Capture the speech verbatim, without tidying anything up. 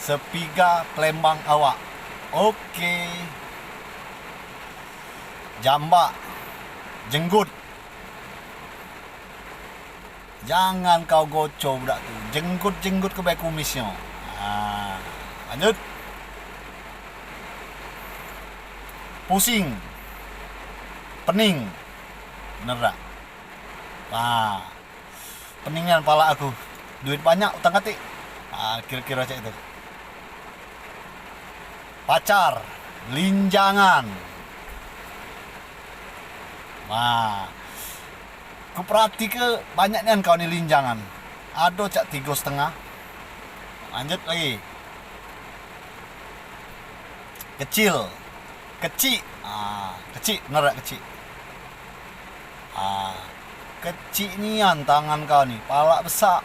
Sepiga pelembang awak. Oke. Jambak. Jenggut. Jangan kau goco budak tu. Jenggut-jenggut ke bae kumisnyo. Ha, lanjut. Pusing. Pening. Bener dak? Ha. Pening nian palak aku. Duit banyak, utang katik. Ha, kiro-kiro cak itu. Pacar, linjangan. Nah, ku peratike banyak nian kau ni linjangan. Ado cak tigo setengah. Lanjut lagi. Kecil, kecik. Ah, kecik, bener dak kecik? Ah, kecik nian tangan kau ni, palak besak.